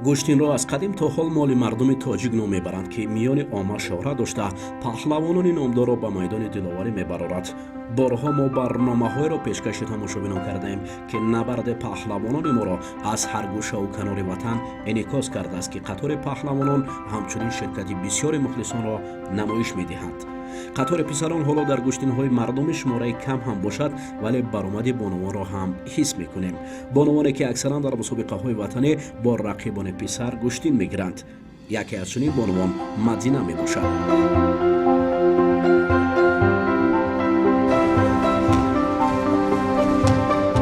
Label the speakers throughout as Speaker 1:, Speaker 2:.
Speaker 1: Гӯштинро аз қадим то ҳол моли мардуми тоҷик ном мебаранд, ки миёни омма шӯҳрат дошта, паҳлавонони номдорро ба майдони диловарӣ мебарорад. Борҳо мо барномаҳоеро пешкаши тамошобинон кардаем, ки набарди паҳлавонони моро аз ҳар гӯшаву канори ватан инъикос кардааст, ки қатори паҳлавонон ҳамчунин ширкати бисёри мухлисонро намоиш медиҳанд. Қатори писарон ҳоло дар гӯштинҳои мардуми шумораи кам ҳам бошад, вале баромади бонувонро ҳам ҳис мекунем. Бонувоне, ки аксаран дар мусобиқаҳои ватанӣ бо рақибони писар гӯштин мегиранд. Яке аз чунин бонувон Мадина мебошад.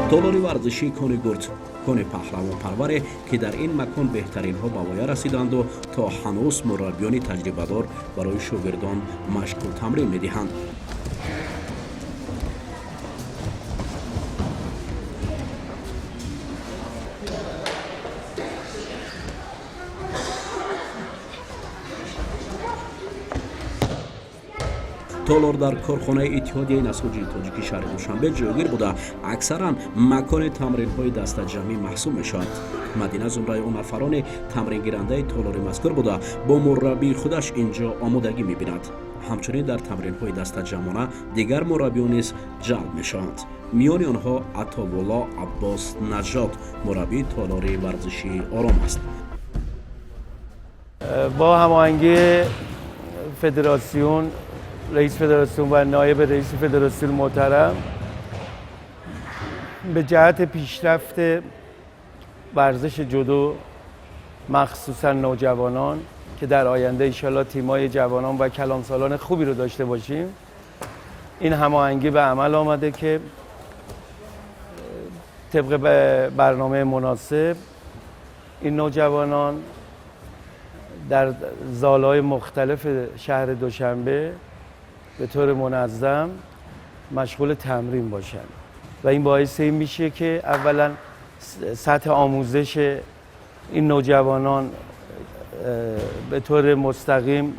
Speaker 1: Толори варзишии Кони Гурд, кони паҳлавонпарваре, ки дар ин макон беҳтаринҳо ба воя расиданду то ҳанӯз мураббиёни таҷрибадор барои шогирдон машқу тамрин медиҳанд. Толор дар корхонаи Иттиҳодияи насоҷии тоҷики шаҳри Душанбе ҷойгир буда, аксаран макони тамринҳои дастаҷамъӣ маҳсуб мешавад. Мадина зумраи он нафароне тамрингирандаи толори мазкур буда, бо мураббии худаш ин ҷо омодагӣ мебинад. Ҳамчунин дар тамринҳои дастаҷамъона дигар мураббиён низ ҷалб мешаванд. Миёни онҳо Атовулло Аббос Наҷод мураббии толори варзишии Ором аст.
Speaker 2: Бо ҳамоҳангии федератсион, رئیس فدراسیون و نایب رئیس فدراسیون محترم، به جهت پیشرفت ورزش جودو، مخصوصا نوجوانان، که در آینده ایشالا تیمای جوانان و کلانسالان خوبی رو داشته باشیم، این هماهنگی به عمل آمده که طبق برنامه مناسب این نوجوانان در زالهای مختلف شهر دوشنبه به طور منظم مشغول تمرین باشن و این باعث این میشه که اولا سطح آموزش این نوجوانان به طور مستقیم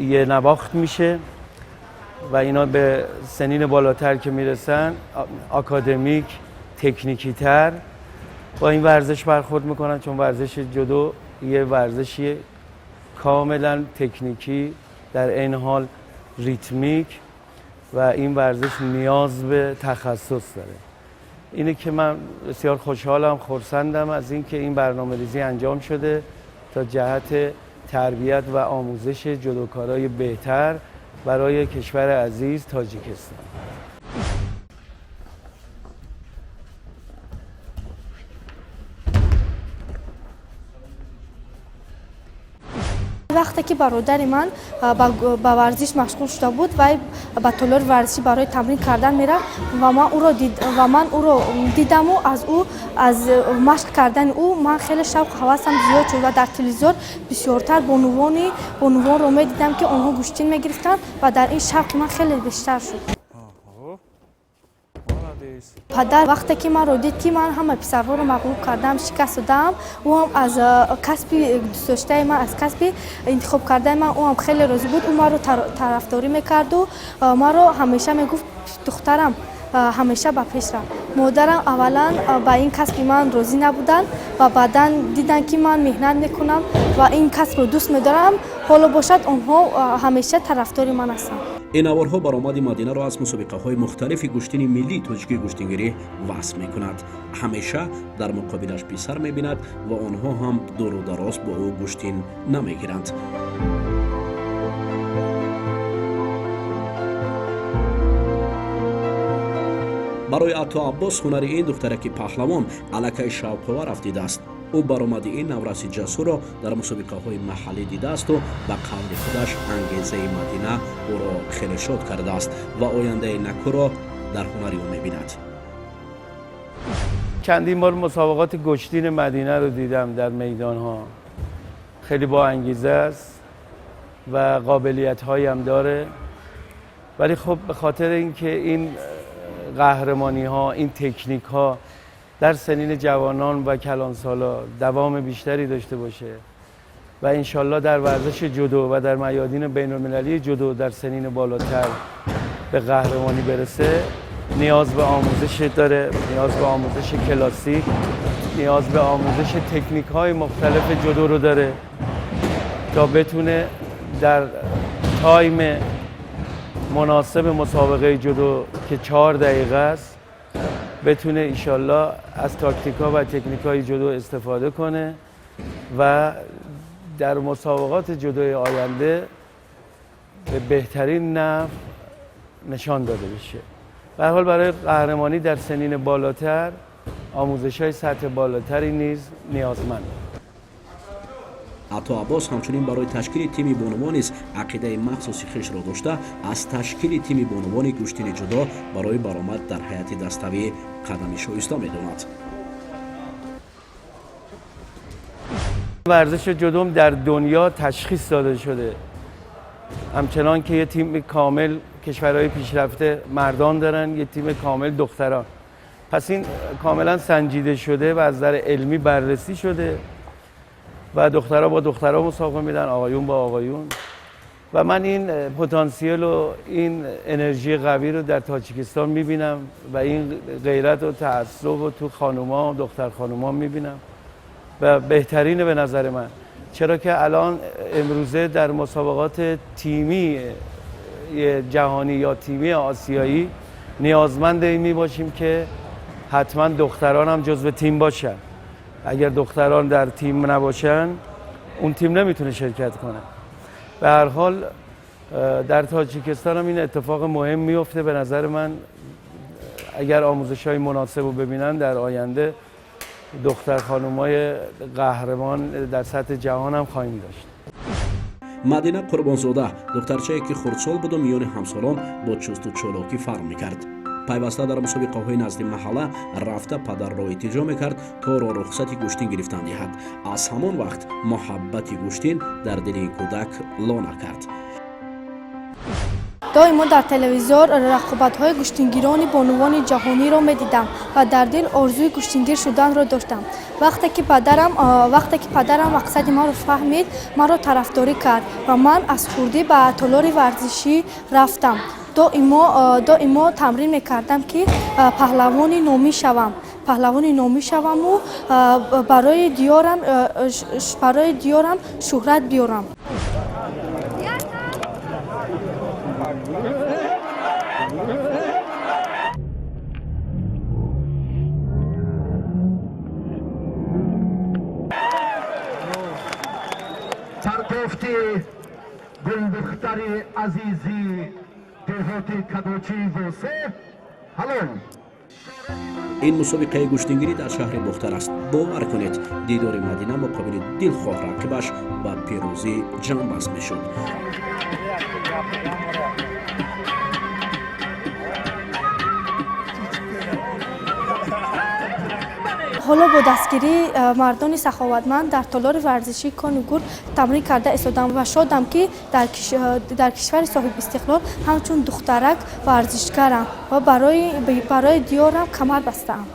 Speaker 2: یه نواخت میشه و اینا به سنین بالاتر که میرسن، آکادمیک، تکنیکی تر با این ورزش برخورد میکنن، چون ورزش جودو یه ورزشی کاملا تکنیکی، در عین حال ریتمیک و این ورزش نیاز به تخصص داره. اینه که من بسیار خوشحالم، خرسندم از اینکه این برنامه ریزی انجام شده تا جهت تربیت و آموزش جودوکارای بهتر برای کشور عزیز تاجیکستان.
Speaker 3: Вақте ки бародари ман ба варзиш машғул шуда буд, вай ба толори варзишӣ барои тамрин кардан мерафт ва ман ӯро дидаму аз ӯ, аз машқ кардани ӯ ман хеле шавқу ҳавасам зиёд шуд ва дар телевизор бисёртар бонувонро медидам, ки онҳо гӯштин мегирифтанд, ва дар ин шавқи ман хеле бештар шуд. Падар вақте ки маро дид, ки ман ҳама писарҳоро мағлуб кардам, шикаст додаам, ӯ ҳам аз касби дӯстдоштаи ман, аз касби интихоб кардаи ман ӯ ҳам хеле розӣ буд. Ӯ маро тарафдорӣ мекарду маро ҳамеша мегуфт: «Духтарам, ҳамеша ба пеш рав». Модарам аввалан ба ин касби ман розӣ набуданд ва баъдан диданд, ки ман меҳнат мекунам ва ин касбро дӯст медорам. Ҳоло бошад, онҳо ҳамеша тарафдори ман ҳастанд.
Speaker 1: Ин наворҳо баромади Мадинаро аз мусобиқаҳои мухталифи гӯштини миллии тоҷикии гӯштингирӣ васф мекунад. Ҳамеша дар муқобилаш писар мебинад ва онҳо ҳам дуру дароз бо ӯ гӯштин намегиранд. Барои Атто Аббос ҳунари ин духтараки паҳлавон аллакай шавқовар афтидааст. Ӯ баромади ин навраси ҷасурро дар мусобиқаҳои маҳаллӣ дидаасту ба қавли худаш, ангезаи Мадина ӯро хеле шод кардааст ва ояндаи накӯро дар ҳунари ӯ мебинад.
Speaker 2: چندین بار مسابقات گشتین مدینه رو دیدم در میدان ها. خیلی با انگیزه است و قابلیت هایی هم داره، ولی خب به خاطر اینکه این قهرمانی ها، این تکنیک ها در سنین جوانان و کلانسالا دوام بیشتری داشته باشه و انشالله در ورزش جودو و در میادین بین المللی جودو در سنین بالاتر به قهرمانی برسه، نیاز به آموزش داره، نیاز به آموزش کلاسیک، نیاز به آموزش تکنیک های مختلف جودو رو داره تا بتونه در تایم مناسب مسابقه جودو که 4 دقیقه است بتونه ایشالله از تاکتیک ها و تکنیک های جودو استفاده کنه و در مسابقات جودوی آینده به بهترین نحو نشان داده بشه. به هر حال برای قهرمانی در سنین بالاتر آموزش‌های سطح بالاتری نیز نیازمند.
Speaker 1: Ато Аббос ҳамчунин барои ташкили тими бонувон низ ақидаи махсуси хешро дошта, аз ташкили тими бонувони гӯштини ҷудо барои баромад дар ҳайати даставӣ қадами шоиста медонад.
Speaker 2: ورزش جودو در دنیا تشخیص داده شده، همچنان که یه تیم کامل کشورهای پیشرفته مردان دارن، یه تیم کامل دختران. پس این کاملا سنجیده شده و از نظر علمی بررسی شده و دخترها با دخترها مسابقه میدن، آقایون با آقایون. و من این پتانسیل و این انرژی قوی رو در تاجیکستان میبینم و این غیرت و تعصب رو تو خانوما و دختر خانوما میبینم و بهترینه به نظر من، چرا که الان امروزه در مسابقات تیمی جهانی یا تیمی آسیایی نیازمند این میباشیم که حتما دختران هم جزو تیم باشن. اگر دختران در تیم نباشن اون تیم نمیتونه شرکت کنه. به هر حال در تاجیکستان هم این اتفاق مهم میفته. به نظر من اگر آموزش‌های مناسب رو ببینن در آینده دختر خانم‌های قهرمان در سطح جهان هم خواهیم داشت.
Speaker 1: Мадина Қурбонзода духтарчае ки хурдсол буду миёни ҳамсолон бо чусту чолокӣ фарқ мекард. Пайваста дар мусобиқаҳои назди маҳалла рафта падарро илтиҷо мекард, то ро рухсати гӯштин гирифтан диҳад. Аз ҳамон вақт муҳаббати гӯштин дар дили ин кӯдак лона кард.
Speaker 3: Доимо дар телевизор рақобатҳои гӯштингирони бонувони ҷаҳониро медидам ва дар дил орзуи гӯштингир шуданро доштам. Вақте ки падарам мақсади маро фаҳмид, маро тарафдорӣ кард ва ман аз хурдӣ ба толори варзишӣ рафтам. Доимо тамрин мекардам, ки паҳлавони номӣ шавам. Паҳлавони номӣ шаваму барои диёрам шӯҳрат биёрам.
Speaker 4: Саркофти гулдухтари азизи деҳоти Кадочии Восе ҳалол.
Speaker 1: Ин мусобиқаи гӯштингирӣ дар шаҳри Бохтар аст. Бовар кунед, дидори Мадина муқобили дилхоҳ рақибаш ба пирӯзӣ ҷамъбаст мешуд.
Speaker 3: Ҳоло бо дастгирии мардони саховатманд дар толори варзишии Кони Гур тамрин карда истодам ва шодам, ки дар кишвари соҳибистиқлол ҳамчун духтарак варзишгарам ва барои диёрам камар бастаам.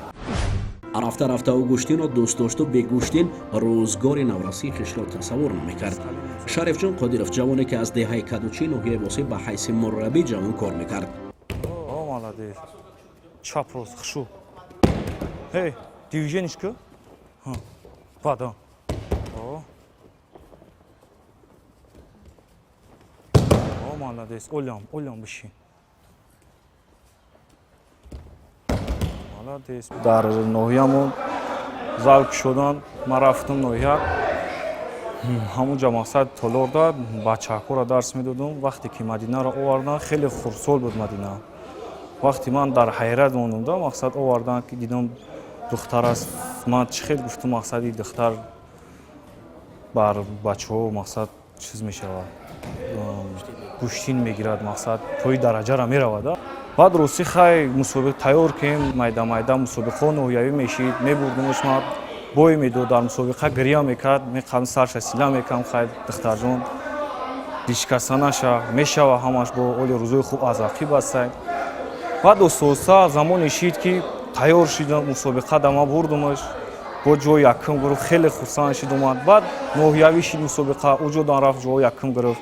Speaker 1: Рафта рафта ӯ гӯштинро дӯст дошту бегӯштин рӯзгори наврасии хешро тасаввур намекард. Шарифҷон Қодиров ҷавоне, ки аз деҳаи Кадучи ноҳияи Восеъ ба ҳайси мураббӣ ҷавон кор мекард.
Speaker 5: Молодец. Чап рост, хушу. Эй, движение ку? Бада. О. О, молодец. Олям, олям бишин. Молодец. Дар ноҳиямон зал кушодан, ман рафтам ноҳия. Ҳамунҷа мақсад толорда бачаҳакҳоро дарс медодум. Вақте ки Мадинаро овардан, хеле хурдсол буд Мадина. Вақте ман дар ҳайрат мондам, мақсад овардан ки дидам духтар аст. Ман чӣ хел гуфтам, мақсади духтар бар бачаҳо мақсад чиз мешавад, гӯштин мегирад, мақсад пои дараҷаро меравад. Баъд ростӣ хай мусобиқа тайёр кем, майда майда мусобиқаҳо ноҳиявӣ мешид, мебурдумаш, ман бой медод, дар мусобиқа гиря мекард, меқадам сарша сила мекардам, хай духтарҷон дишкаста наша, мешава ҳамаш бо оли рӯзои хуб аз ақиб астай. Баъд оста-оста замоне шид ки тайёр шидам, мусобиқа да ман бурдумаш, бо ҷои якум гирифт, хеле хурсанд шид омад. Баъд ноҳиявӣ шид мусобиқа, ӯ ҷо рафт ҷои якум гирифт.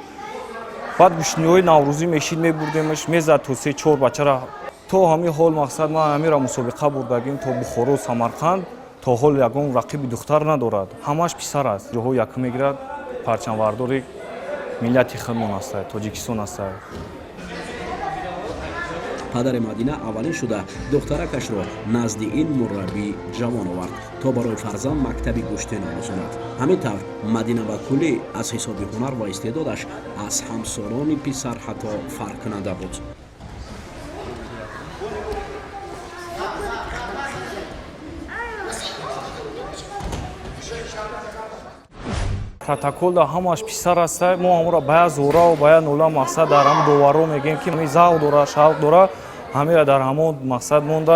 Speaker 5: Баъд гӯштиниҳои наврӯзӣ мешид, мебурдемаш, мезад то 3-4 бачара. То ҳамин ҳол мақсад ман ҳаминро мусобиқа бурдагим то Бухоро, Самарқанд. То ҳол ягон рақиби духтар надорад, ҳамааш писар аст. Ҷоҳои якум мегирад, парчамвардори миллати худмон аста, Тоҷикистон аста.
Speaker 1: Падари Мадина аввалин шуда духтаракашро назди ин мураббӣ ҷавон овард, то барои фарзанд мактаби гӯштин омӯзонад. Ҳамин тавр Мадина ба куллӣ аз ҳисоби ҳунар ва истеъдодаш аз ҳамсолони писар ҳатто фарқкунанда буд.
Speaker 5: Протоколда ҳамааш писар аста. Мо ҳамонро ба я зӯраву ба я нула мақсад дар ҳамон доварро мегӯем, ки завқ дора, шавқ дора, ҳамеро дар ҳамон мақсад монда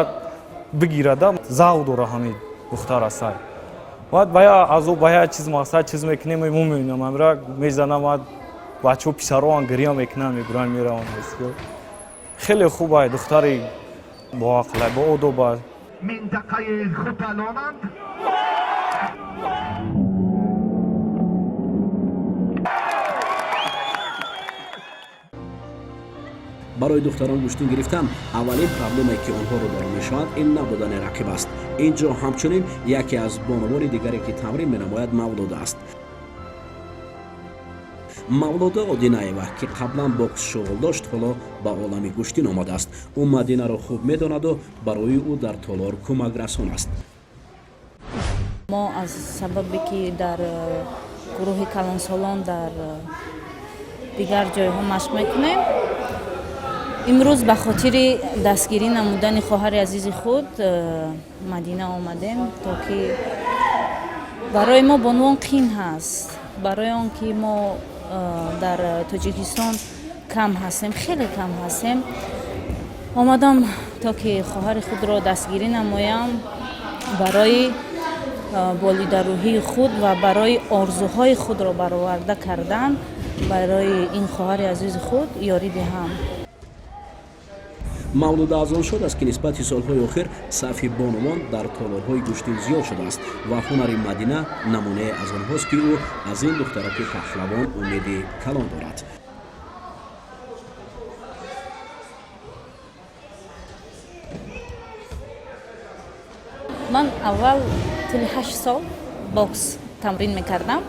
Speaker 5: бигирада. Завқ дора ҳамин духтар аста. Баъд ба я азоб, ба я чиз мақсад чиз мекунем, мо мебинам ҳамира мезанам, бачаҳо писароан гиря мекунанд, мегӯранд, мераванд. Хеле хуб ай, духтари боақла, боодоб аст.
Speaker 4: Минтақаи Хуталонанд.
Speaker 1: Барои духтарон гӯштин гирифтан аввалин проблемае, ки онҳо рӯбарӯ мешаванд, ин набудани рақиб аст. Ин ҷо ҳамчунин яке аз бонувони дигаре, ки тамрин менамояд, Мавлуда аст. Мавлуда Одинаева, ки қаблан бокс шуғл дошт, ҳоло ба олами гӯштин омадааст. Ӯ Мадинаро хуб медонаду барои ӯ дар толор кӯмакрасон аст.
Speaker 6: Мо аз сабабе ки дар гурӯҳи калонсолон дар дигар ҷойҳо машқ мекунем, имрӯз ба хотири дастгирӣ намудани хоҳари азизи худ Мадина омадем, то ки барои мо бонувон қин ҳаст, барои он ки мо дар Тоҷикистон кам ҳастем, хеле кам ҳастем. Омадам, то ки хоҳари худро дастгирӣ намоям, барои болидарӯҳии худ ва барои орзуҳои худро бароварда кардан барои ин хоҳари азизи худ ёрӣ диҳам.
Speaker 1: Мавлуда аз он шод аст, ки нисбати солҳои охир сафи бонувон дар толорҳои гӯштин зиёд шудааст ва ҳунари Мадина намунае аз онҳост, ки ӯ аз ин духтараки паҳлавон умеди калон дорад.
Speaker 6: Ман аввал тӯли 8 сол бокс тамрин мекардам.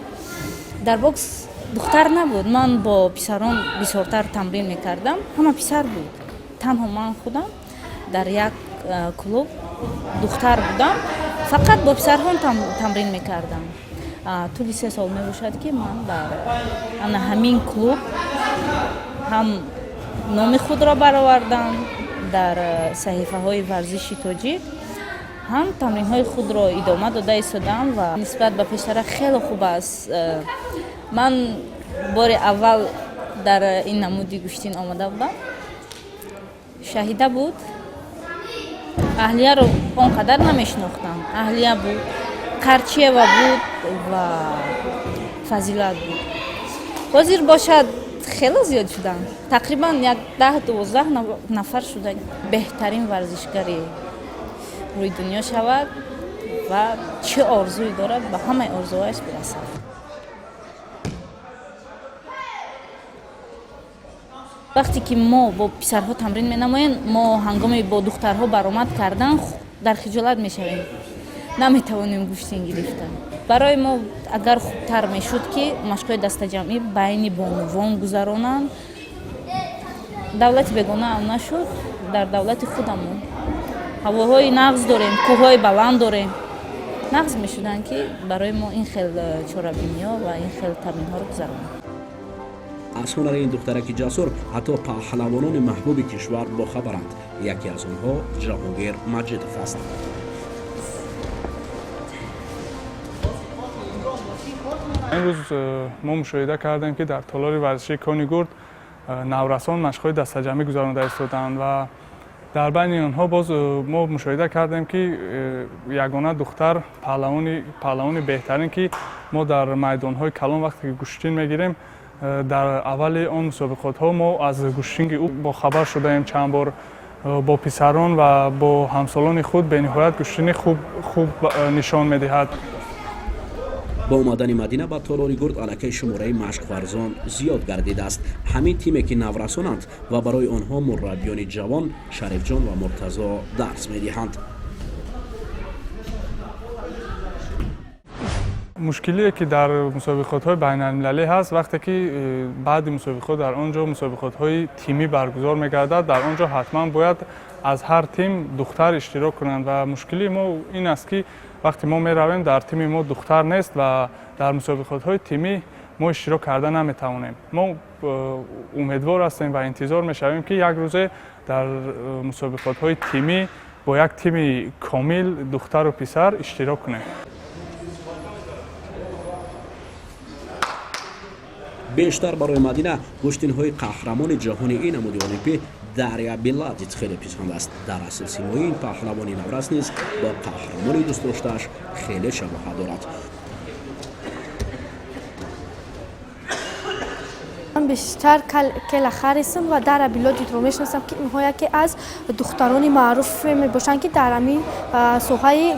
Speaker 6: Дар бокс духтар набуд, ман бо писарон бисёртар тамрин мекардам, ҳама писар буд, танҳо ман худам дар як клуб духтар будам, фақат бо писарҳон тамрин мекардам. Тӯли 3 сол мебошад, ки ман дар ана ҳамин клуб ҳам номи худро баровардам дар саҳифаҳои варзиши тоҷик, ҳам тамринҳои худро идома дода истодам ва нисбат ба пештара хеле хуб аст. Ман бори аввал дар ин намуди гӯштин омада будам, Шаҳида буд, Аҳлияро он қадар намешинохтам, Аҳлия буд, Қарчиева буд ва Фазилат буд. Ҳозир бошад, хеле зиёд шуданд, тақрибан як 10-12 нафар шуда. Беҳтарин варзишгари рӯи дунё шавад ва чӣ орзуе дорад, ба ҳамаи орзуҳояш бирасад. Вақте ки мо бо писарҳо тамрин менамоем, мо ҳангоми бо духтарҳо баромад кардан дар хиҷолат мешавем, наметавонем гӯштин гирифта. Барои мо агар хубтар мешуд, ки машқҳои дастаҷамъӣ байни бонувон гузаронанд. Давлати бегонаам нашуд, дар давлати худамон ҳавоҳои нағз дорем, кӯҳҳои баланд дорем, нағз мешуданд, ки барои мо ин хел чорабиниҳо ва ин хел тамринҳоро гузаронанд.
Speaker 1: Аз ҳунари ин духтараки ҷасур ҳатто паҳлавонони маҳбуби кишвар бохабаранд. Яке аз онҳо Ҷаҳонгир Маҷидов аст.
Speaker 7: Имрӯз мо мушоҳида кардем, ки дар толори варзишии Кони Гурд наврасон машқҳои дастаҷамъӣ гузаронида истодаанд ва дар байни онҳо боз мо мушоҳида кардем, ки ягона духтар, паҳлавони беҳтарин, ки мо дар майдонҳои калон вақте ки гӯштин мегирем, дар аввали он мусобиқотҳо мо аз гӯштинги ӯ бохабар шудаем. Чанд бор бо писарон ва бо ҳамсолони худ бениҳоят гӯштини хуб нишон медиҳад.
Speaker 1: Бо омадани Мадина ба толори Гурд аллакай шумораи машқварзон зиёд гардидааст. Ҳамин тиме, ки наврасонанд ва барои онҳо мураббиёни ҷавон Шарифҷон ва Муртазо дарс медиҳанд.
Speaker 7: Мушкилие ки дар мусобиқотҳои байналмилалӣ ҳаст, вақте ки баъди мусобиқот дар он ҷо мусобиқотҳои тимӣ баргузор мегардад, дар он ҷо ҳатман бояд аз ҳар тим духтар иштирок кунанд ва мушкилии мо ин аст, ки вақте мо меравем, дар тими мо духтар нест ва дар мусобиқотҳои тимӣ мо иштирок карда наметавонем. Мо умедвор ҳастем ва интизор мешавем, ки як рӯзе дар мусобиқотҳои тимӣ бо як тими комил, духтару писар, иштирок кунем.
Speaker 1: Бештар барои Мадина гӯштинҳои қаҳрамони ҷаҳони ин намуди олимпӣ Дарья Беладец хеле писанд аст. Дар асл симои ин паҳлавони наврас низ бо қаҳрамони дӯстдоштааш хеле шабоҳат дорад.
Speaker 3: Ман бештар Кела Харрисон ва Дара Билодитро мешиносам, ки инҳо яке аз духтарони маъруфе мебошанд, ки дар ҳамин соҳаи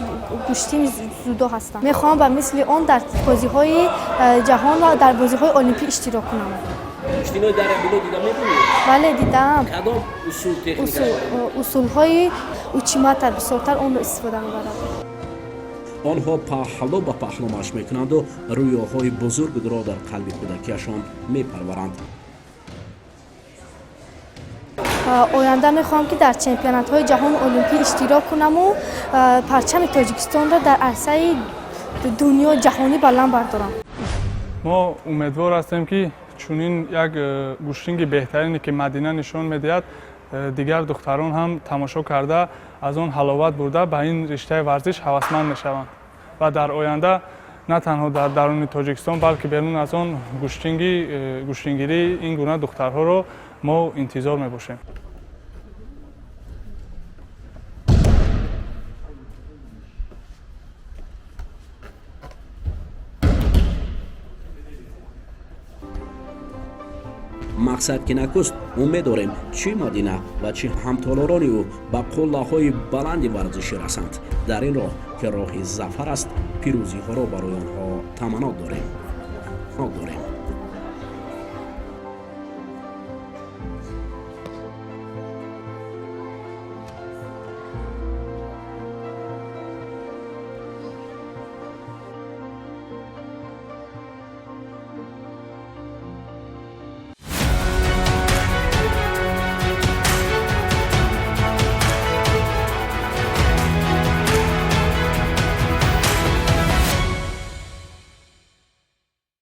Speaker 3: гӯштини дзюдо ҳастанд. Мехоҳам ба мисли он дар бозиҳои ҷаҳон ва дар бозиҳои олимпӣ иштирок кунам.
Speaker 1: Гӯштинои Дарья Билодида мебинӣ?
Speaker 3: Бале, дидаам.
Speaker 1: Кадом усул, техника?
Speaker 3: Усулҳои учимата бисёртар онро истифода мебарад.
Speaker 1: Онҳо паҳлӯ ба паҳлӯ машқ мекунанду рӯёҳои бузургро дар қалби кӯдакиашон мепарваранд.
Speaker 3: Оянда мехоҳам, ки дар чемпионатҳои ҷаҳону олимпӣ иштирок кунаму парчами Тоҷикистонро дар арсаи дунё ҷаҳонӣ баланд бардорам.
Speaker 7: Мо умедвор ҳастем, ки чунин як гӯштинги беҳтарине, ки Мадина нишон медиҳад, дигар духтарон ҳам тамошо карда, аз он ҳаловат бурда, ба ин риштаи варзиш ҳавасманд мешаванд ва дар оянда на танҳо дар даруни Тоҷикистон, балки берун аз он гӯштингирии ин гуна духтарҳоро мо интизор мебошем.
Speaker 1: Мақсад ки накуст, умед дорем, чӣ Мадина ва чӣ ҳамтолорони ӯ ба қуллаҳои баланди варзишӣ расанд. Дар ин роҳ, ки роҳи зафар аст, пирӯзиҳоро барои онҳо таманно дорем.